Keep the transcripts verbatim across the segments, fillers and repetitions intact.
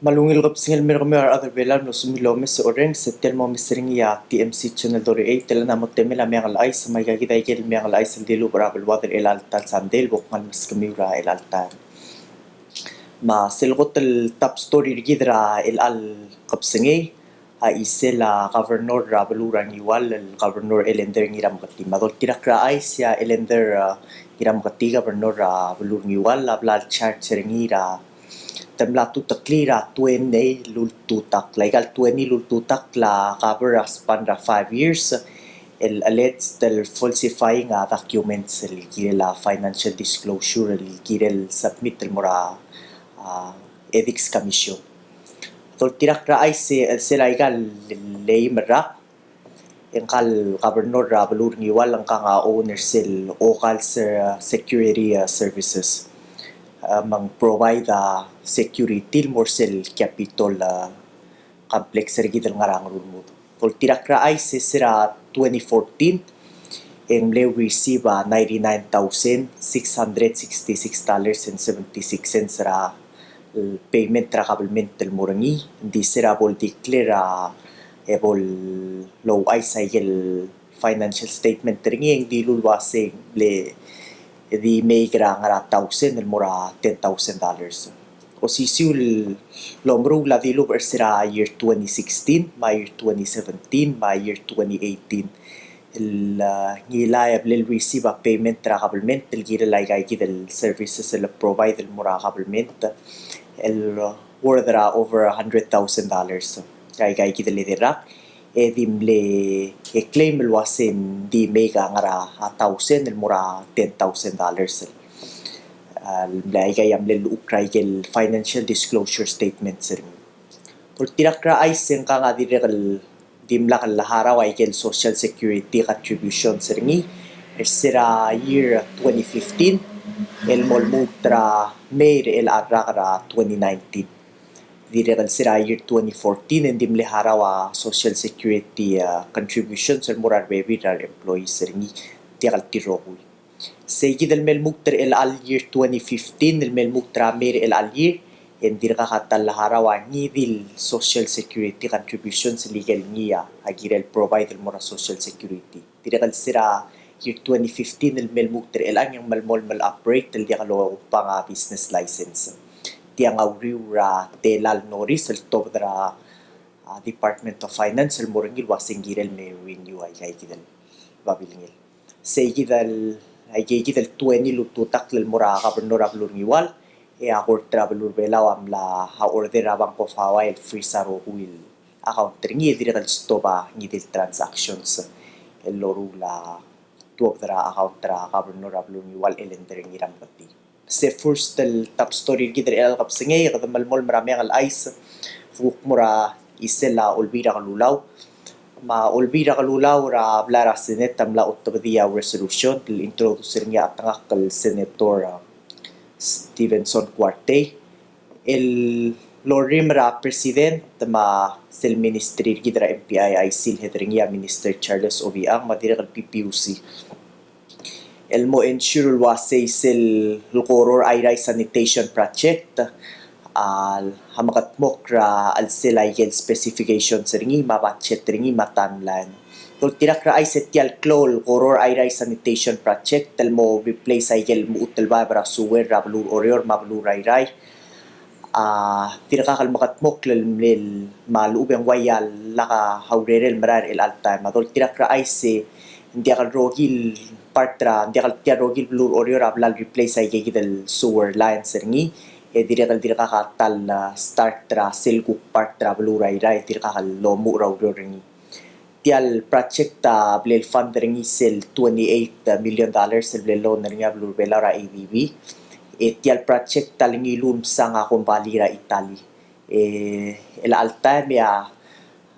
Me a ungil kebesengei el mo er kemiu a rechad er Belau el mlo sebechemiu el omes e orrenges. E tia el mo omes er ngii a T M C Channel thirty-eight, e le ng mo temel a Meang el Chais, me aika kid a ikel meang el chais el dilubech er a beluad er chelecha el ta el sandei el bo kngai el meskemiu er a chelecha el taem. Me sel kot el top story er kid er a chelecha el kebesengei a chisel a governor er a beluu er a Ngiwal, el Governor Ellender Ngirameketii. Me a doltirakl er a chais e a Ellender, a, Ngirameketii, governor er a beluu er a Ngiwal, a bla el charge er ngii er a te mla tuteklii er a twenty el ultutakl. Aika el twenty el ultutakl a cover a span er a five years el alleged el falsifying a documents el kirel a financial disclosure el kirel submit el mo er a, a, Ethics Commission. Doltirakl er a chais e sel aika el eim el rak e ngka el governor er a beluu er a Ngiwal e ngka a owner er sel Ocal Ser-, Security, a, Services. A, me ng provide a security el mo er sel Capitol, a, complex er kid el ngar er a Ngerulmud. Doltirakl er a chais e se er a twenty fourteen e ng mle receive a ninety-nine thousand six hundred sixty-six dollars and seventy-six cents er a, e, payment er a kabelment el mo er ngii. Ng di se er a bo ldeclare a, e bo louchais a ikel financial statement er ngii e ng dilu el uasei ng mle di mei er a ngar er a thousand el mo er a ten thousand dollars. Osisiu el omeruul a dilubech er se er a year twenty sixteen, me a year twenty seventeen, me a year twenty eighteen. El, a, ngilai a bla el receive a payment er a kabelment el kirel aika kid el services el provide el mo er a kabelment el worth er a over a hundred thousand dollars. Aika kid el edei el rak e di mle e claim el uasei ng di mei a ngar er a thousand el mo er a ten thousand dollars. A, mle aika a mle llechukl er a ikel financial disclosure statements er ngii. Doltirakl er a chais e ngka a dirrek el dimlak el harau a ikel social security contributions er ngii er se er a year twenty fifteen el mo lmuut er a mei er chelecha el rak er a twenty nineteen. Dirrek el se er a year twenty fourteen e ng di mle harau a social security, a, contributions el mo er a rebebil er a re employees er ngii. Diak el tir rokui. Sei kid el me lmuut er chelecha el year twenty fifteen el me lmuut er a mei er chelecha el year e ng dirkak a ta el harau a ngii di el social security contributions el ikel ngii a kirel provide el mo er a social security. Dirrek el se er a year twenty fifteen el me lmuut er chelecha e ng melemolem el operate el diak lobang a business license. Tiang a uriul er a tela el notice el tobed er a, a, Department of Finance el mo er ngii el uasei ng kirel me renew aika kid el babilngel. Sei kid el, aika kid el twenty el ultutakl el mo er a governor er a beluu er a Ngiwal, e a court er a beluu er a Belau a mla order er a Bank of Hawaii el freeze a rokui el account er ngii e dirrek el stop a ngii di el transactions el loruul a tuobed er a account er a governor er a beluu er a Ngiwal, Ellender Ngirameketii. Se first el top story er kid er chelecha el kebesengei. E kede melemolem er a Meang el Chais, kuk mo er a chisel a Olbiil er a Kelulau. Me a Olbiil er a Kelulau er a blai er a Senate a mla otobedii a resolution el introduce er ngii a chetengakl el Senator, a, Stevenson Kuartei el lorrimel er a President me a sel Ministry er kid er a M P I I C el head er ngii a Minister Charles Obichang me a dirrek el P P U C el mo ensure el uasei sel Koror Airai Sanitation Project a, a mekedmokl er a chelsel a ikel specifications er ngii me a budget er ngii me a timeline. Doltirakl er a chais e tia el klou el Koror Airai Sanitation Project el mo replace a ikel lmuut el baeb er a sewer er a beluu er Oreor me a beluu er Airai a dirkak el mekedmokl el mle, me a lechub e ng uai a lak a urerel el merael er chelecha el taem. Me a doltirakl er a chais e ng diak el rokui el part er a, ng diak el, tia el rokui el beluu er Oreor a bla el replace aika kid el sewer lines er ngii, e dirrek el dirkak a ta el, a, start er a sel kuk part er a beluu er Airai, dirkak el omuchel er a ureor er ngii. Tia el project a bla el fund er ngii sel twenty-eight million dollars el bla el loan er ngii a beluu er Belau er a A D B. E tia el project a ngiluu el msang a kombalii er a Italy. E chelecha el taem e a,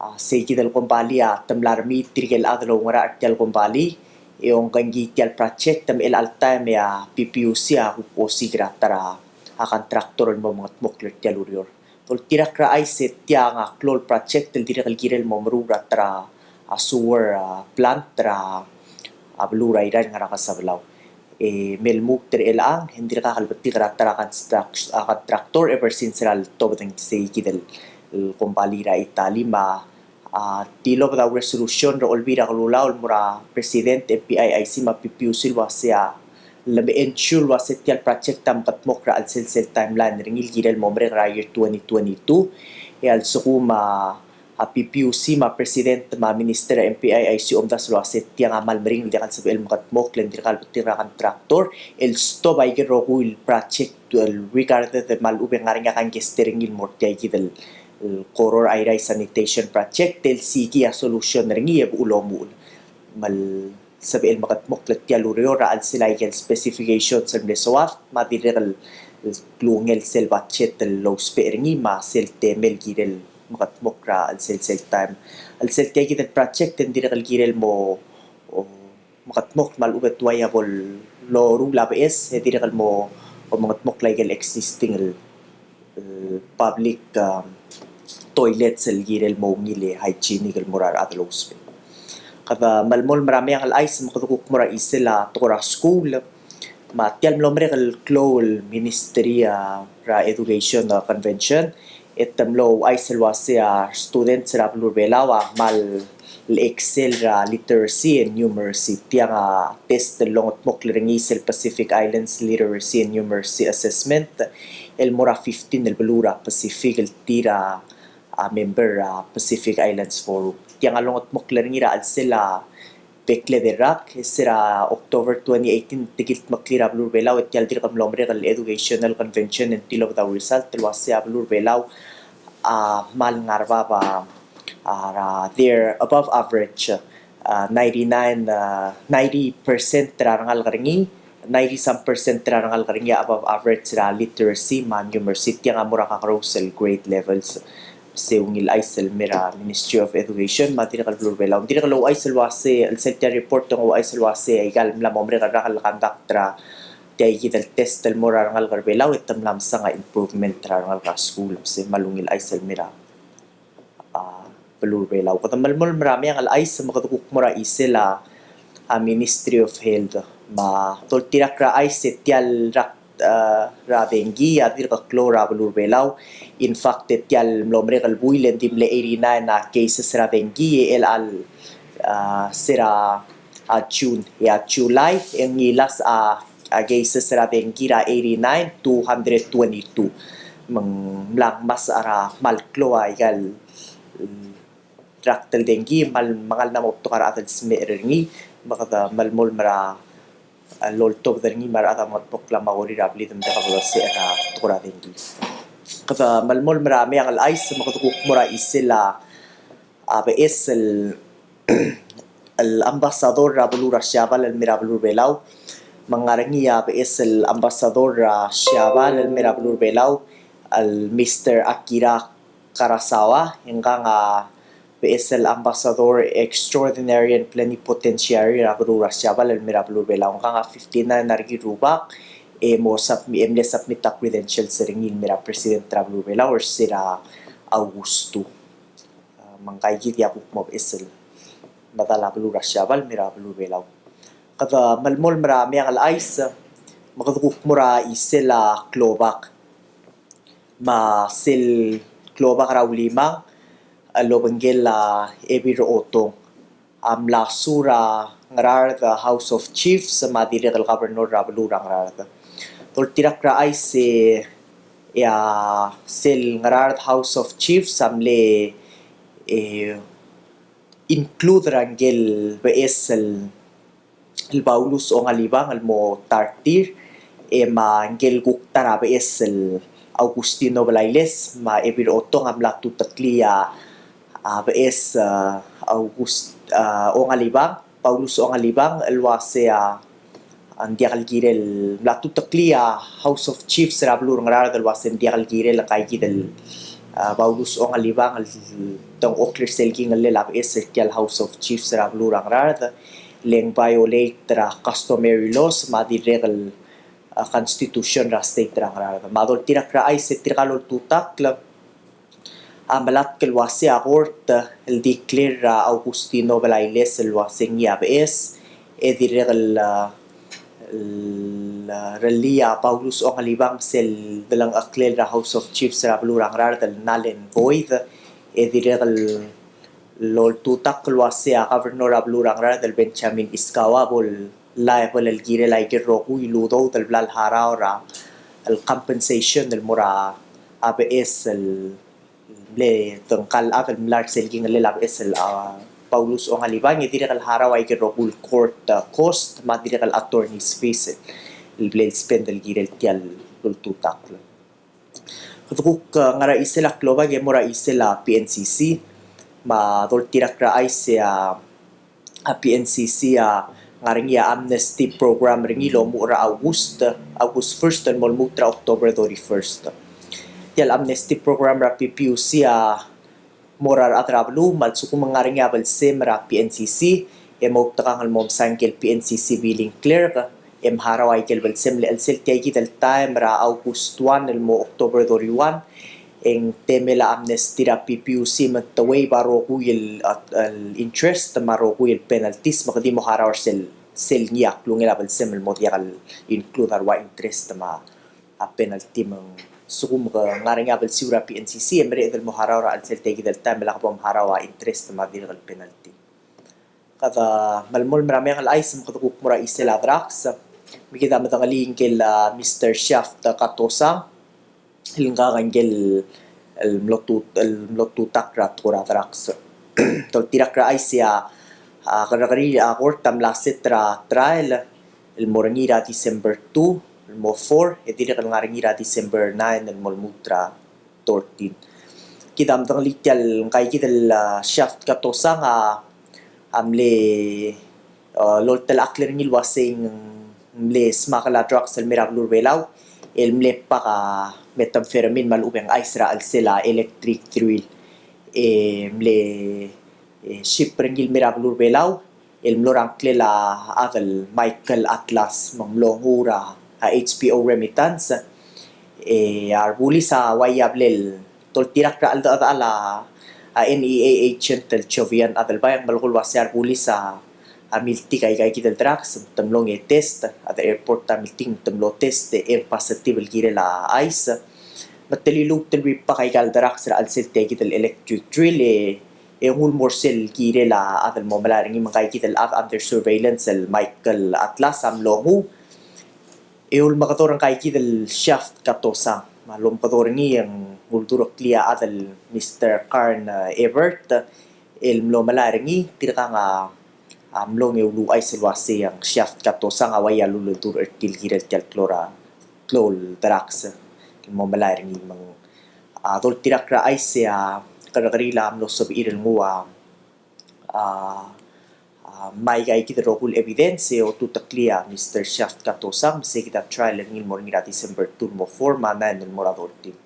a, sei kid el kombalii a te mla remii tirke el chad el oungerachel er tia el kombalii, e ongkengkii tia el project, me chelecha el taem e a P P U C a kuk osiik er a ta er a, a, contractor el mo mengetmokl er tia el ureor. Doltirakl er a chais e tiang a klou el project el dirrek el kirel el mo meruul er a ta er a, a, sewer, a, plant er a, a, beluu er Airai el ngar er a Kesebelau. e mle lmuut er chelechang, e ng dirkak el betik er a ta er a construct-, a contractor ever since er a letobed ng sei kid el, el kombalii er a Italy. Me a, a, tilobed a resolution er a Olbiil er a Kelulau el mo er a President, M P I I C me a P P U C el uasei a le me ensure el uasei tia el project a mekedmokl er a chelsel sel timeline er ngii el kirel mo merek er a year twenty twenty-two. E a lsekum a, a P P U C me a President me a Minister er a M P I I C a omdasu el uasei tiang a kmal meringel el diak el sebechel mekedmokl e ng dirkak el betik er a contractor el stop a ikel rokui el project el regarded el kmal lechub e ng ngar er ngii a kangkei er ngii el mo er tia kid el, el Koror Airai Sanitation Project el sikii a solution er ngii e bo lomuchel. Me le sebechel mekedmokl er tia el ureor er a chelsel a ikel specifications el mle soad me a dirrek el klungel sel budget el lousbech er ngii me a sel temel el kirel mekedmokl er a chelsel sel time. A chelsel tia kid el project e ng dirrek el kirel mo, o, mekedmokl me a lechub e te uai a bo loruul a beches e dirrek el mo, o, mengedmokl a ikel existing el, el public, um, toilets el kirel mo ungil e hygienic el mo er a rechad el ousbech. Kede melemolem er a Meang el Chais me kede kuk mo er a chisel a tekoi er a skuul. Me tia el mlo merek el klou el Ministry, a, er a Education, a, convention, e te mlo ouchais el uasei a students er a beluu er a Belau a kmal excel er a literacy and numeracy. Tiang a test el longedmokl er ngii sel Pacific Islands Literacy and Numeracy Assessment el mo er a fifteen el beluu er a Pacific el tir a, a, member er a Pacific Islands Forum. Tiang a longedmokl er ngii er a chelsel a bekled el rak, e se er a October twenty eighteen, te kildmeklii er a beluu er a Belau, e tia el dirk mlo merek el educational convention e ng tilobed a result el uasei a beluu er a Belau a kmal ngar er bab a, a, er a, they're above average, a, ninety-nine, a, ninety percent er a rengalek er ngii, ninety some percent er a rengalek er ngii a above average er a literacy me a numeracy. Tiang a mo er a kakerous el grade levels. Se ungil chais el mei er a Ministry of Education me a dirrek el beluu er a Belau. Ng dirrek el ouchais el uasei, el sel tia el report e ng ouchais el uasei aika el mla mo merek el rak el conduct er a tia kid el test el mo er a rengalek er a Belau e te mla mesang a improvement er a rengalek er a skuul. Se kmal ungil chais el mei er a, a, beluu er a Belau. Kede melemolem er a Meang el Chais me kede kuk mo er a chisel a, a, Ministry of Health. Me doltirakl er a chais e tia el rak, a, er a dengue a dirk klou er a beluu er a Belau. In fact, e tia el mlo merek el buil e ng di mle eighty-nine a cases er a dengue e chelecha el, a, se er a, a, June, e a July e ng ngilasech a, a, cases er a dengue er a eighty-nine, two hundred twenty-two. Me ng mla ngmasech er a kmal klou a ika el, mm, rakt el dengue, me ng kmal mla mo betok a rechad el smecher er ngii, me kede melemolem er a, a, loltobed er ngii me a rechad a mengedmokl a mo er a blid me ng diak bo lesecher a tekoi er a dengue. Kede melemolem er a Meang el Chais me kede kuk mo er a chisel a, a, beches el, el ambassador er a beluu er a Siabal el mei er a beluu er a Belau. Me ng ngar er ngii a beches el ambassador er a Siabal el mei er a beluu er a Belau, el Mister Akira Karasawa, e ngkang a beches el ambassador extraordinary and plenipotentiary er a beluu er a Siabal el mei er a beluu er a Belau. Ngkang a fifty-nine a rekil el rubak, e mo submi-, e mle submit a credentials er ngii el mei er a president er a beluu er a Belau, er se er a Augustu. A, me ngka kid a kuk mo beches el medal a beluu er a Siabal el mei er a beluu er a Belau. Kede melemolem er a Meang el Chais, me kede kuk mo er a chisel a klobak. Me sel klobak er a Ulimang, el obengkel a Ebil Otong, a mla sue er a Ngaraard House of Chiefs me a dirrek el governor er a beluu er a Ngaraard. Doltirakl er a chais e, e a sel Ngaraard House of Chiefs a mle, e, include er a ngkel beches el el Paulus Ongalibang el mo ta er tir, e me ngkel kuk ta er a beches el Augustino Blailes, me a Ebil Otong a mla tuteklii a, a beches, a, August-, a, Ongalibang, Paulus Ongalibang, el uasei a, a ng diak el kirel, mla tuteklii a House of Chiefs er a beluu er a Ngaraard el uasei ng diak el kirel ngka kid el, a, Paulus Ongalibang el tengchokl er sel kingellel a beches er tia el House of Chiefs er a beluu er a Ngaraard, le ng violate er a customary laws me a dirrek el, a, constitution er a state er a Ngaraard. Me a doltirakl er a chais e tirka el oltutakl a melatk el uasei a court el declare er a Augustino Blailes el uasei ngii a beches, e dirrek el, a, el, a, rellii a Paulus Ongalibang sel delengcheklel er a House of Chiefs er a beluu er a Ngaraard el null and void, e dirrek el oltutakl el uasei a governor er a beluu er a Ngaraard el Benjamin Iskawa a bo el liable el kirel aike el rokui el udoud el bla leharau er a, el compensation el mo er a beches el mle dengkal chad el mla er sel kingellel a beches el, a, Paulus Ongalibang, e dirrek el harau aike el rokui el court, a, cost, me a dirrek el attorney's fees el bla lespend el kirel tia el oltutakl. Kede kuk, a, ngar er a chisel a klobak e mo er a chisel a PNCC, me a doltirakl er a chais e a a PNCC a ngar er ngii a amnesty program er ngii el omuchel er a August, August first el mo lmuut er a October thirty-first. Tia el amnesty program er a PPUC a mo er a rechad er a beluu, me a lsekum ng ngar er ngii a belsem er a PNCC, e moutekangel el mo msa ngike el PNCC billing clerk, e mharau aike el belsem el chelsel tia kid el taem er a August one el mo October thirty-one, e ng temel a amnesty er a PPUC me te waive a rokui el, el interest me a rokui el penalties me kede mo harau er sel, sel ngii a klungel a belsem el mo diak el include a rua interest me a penalty me ng sekum ke ngar er ngii a belsiu er a PNCC e mereched el mo harau er a chelsel tia kid el taem e lak bo mharau a interest me a dirrek el penalty. Kede melemolem er a meang el chais me kede kuk mo er a chisel a drugs. Me kid a medengelii ngike el, a, Mister Shaft Katosang el ngkang ngike el mlo tu, el mlo tutakl er a tekoi er a drugs. Doltirakl er a chais e a, a, kerrekeriil a court a mla set er a trial el mo er ngii er a December two el mo four, e dirrek el ngar er ngii er a December nine el mo lmuut er a thirteen. Kid a medengelii tia el ngkai kid el, a, Shaft Katosang a, a mle, a, loltelechakl er ngii el uasei ng mle smuggle a drugs el mei er a beluu er a Belau, el mle pak a methamphetamine me a lechub e ng ice er a chelsel a electric drill. E mle, e, ship er ngii el mei er a beluu er a Belau, el mlo er a ngklel a chad el Michael Atlas, me ng mlo nguu er a, a, H P O Remittance. E a rebulis a uai a bla el doltirakl er a cheldechedechal a, a, NEA agent el Jovian Adelbai, e ng melekoi el uasei a rebulis a, a miltik aika kid el drugs, me te mlo ngii a test, a, the airport a miltik me te mlo test, e ng positive el kirel a ice. Me te liluut el bipak aika el drugs er a chelsel tia kid el electric drill, e e nguu el mo er sel kirel a chad el mo melai er ngii. Me ngkai kid el chad under surveillance el Michael Atlas a mlo nguu. E ulemekedong er ngkai kid el Shaft Katosang. Me a lomekedong er ngii e ng uldureklii a chad el Mister Carn, e, Ebert el mlo melai er ngii, tirkang a, a mlong e uluuchais el uasei a Shaft Katosang a uai a luledur er tir el kirel tia el klou er a, klou el drugs el mo melai er ngii. Me ng a doltirakl er a chais e a kerrekeriil a mlo sebechir el nguu a, a, a, me aika kid el rokui el evidence e otuteklii a Mister Shaft Katosang, me se kid a trial er ngii el mo er ngii er a December two el mo four, me a nine el mo er a thirteen.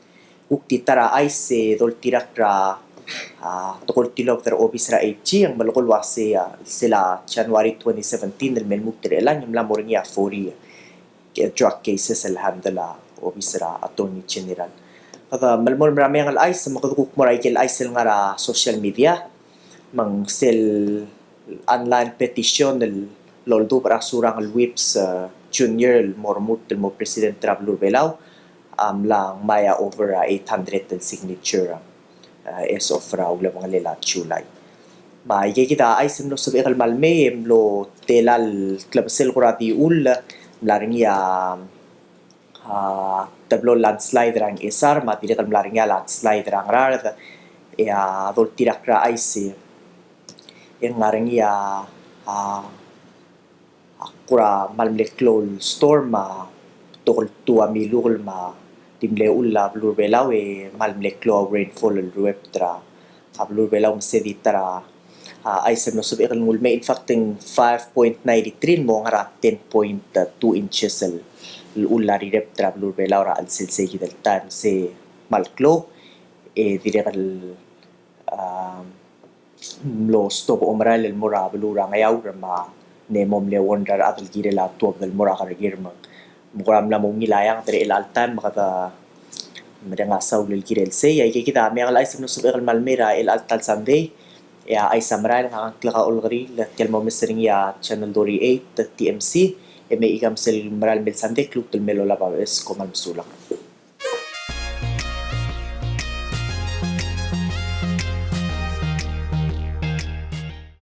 Kuk di ta er a chais e doltirakl er a, a, tekoi el tilobed er a obis er a AG, e ng melekoi el uasei a, sel January twenty seventeen el me lmuut er chelechang e ng mla mo er ngii a forty drug cases el handle a obis er a Attorney General. Kede melemolem er a meang el chais, me kede kuk mo er aike el chais el ngar er a social media, me ng sel online petition el oldubech er a Surangel Whipps, e, Junior el mo remurt el mo president er a beluu er a Belau, a mla ngmai a over a eight hundred el signature, e, as of er a ulebengelel a July. Me aike kid a chais el mlo sebechek el mei, e mlo tela el klebesei el kora di uchul, mla er ngii a, a, teblo el landslide er a Ngchesar, me a dirrek el mla er ngii a landslide er a Ngaraard, e a doltirakl er a chais e ng ngar er ngii a, a, a kora kmal mle klou el storm, a betok el tuu a milukel me a di mle uchul a beluu er a Belau, e kmal mle klou a rainfall el ruebet er a beluu er a Belau. Me se di ta er a, a, chais el mlo sebechek el nguu el mei, in fact, ng five point nine three el mo ngar er a ten point two inches el, el uchul a rirebet er a beluu er a Belau er a chelsel sei kid el taem. Se kmal klou, e dirrek el, a, mlo stop omerael el mo er a beluu er a Ngeaur, me ng mo mle warn er a rechad el kirel a tuobed el mo er a kerrekir. Me ng kora mla mo ungil a eanged er chelecha el taem, me kede mereng a saul el kirel sei. Aike kid a meang el chais el mlo sebechek el mei er a chelecha el ta el sandei, e a chais a merael. Ngak a ngklek a Olkeriil, tia el mo omes er ngii a Channel thirty-eight, TMC, e mechikam sel mera el mei el sandei, kluk el mei el olab a beches, kom kmal mesulang.